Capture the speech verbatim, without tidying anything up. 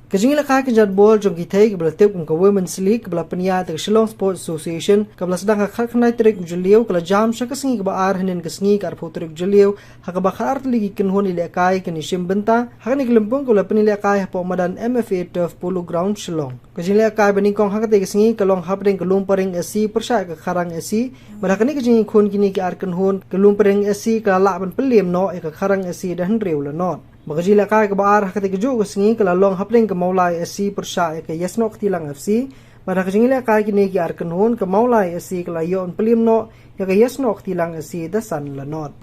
Ka jingïalehkai ka jatbol jong ki thei kaba la tip kum ka Women's League kaba la pynïaid da ka Shillong Sports Association kaba la sdang ha ka khatkhyndai tarik u Jylliew ka la jam sha ka sngi kaba ar hynnin ka sngi ka arphew tarik u Jylliew ha kaba khatar tylli ki kynhun ïalehkai kin ïashim bynta ha kane ka lympung kaba la pynïalehkai hapoh madan M F A Turf Polo Ground Shillong. Ka jingïalehkai ba nyngkong ha katei ka sngi ka long hapdeng ka Lumpyreng S C pyrshah ïa ka Kharang S C. Bad ha kane ka jingïakhun kine ki ar kynhun ka Lumpyreng S C ka la lah ban pynliem noh ïa ka Kharang S C da hynriew la not. Bad ka jingïalehkai kaba ar ha katei kajuh ka sngi ka la long hapdeng ka Mawlai S C pyrshah ïa ka Ïasnoh Ktilang F C. Bad ha ka jingïalehkai kine ki ar kynhun ka Mawlai S C ka la ïoh ban pynliem noh ïa ka Ïasnoh Ktilang S C da san la not.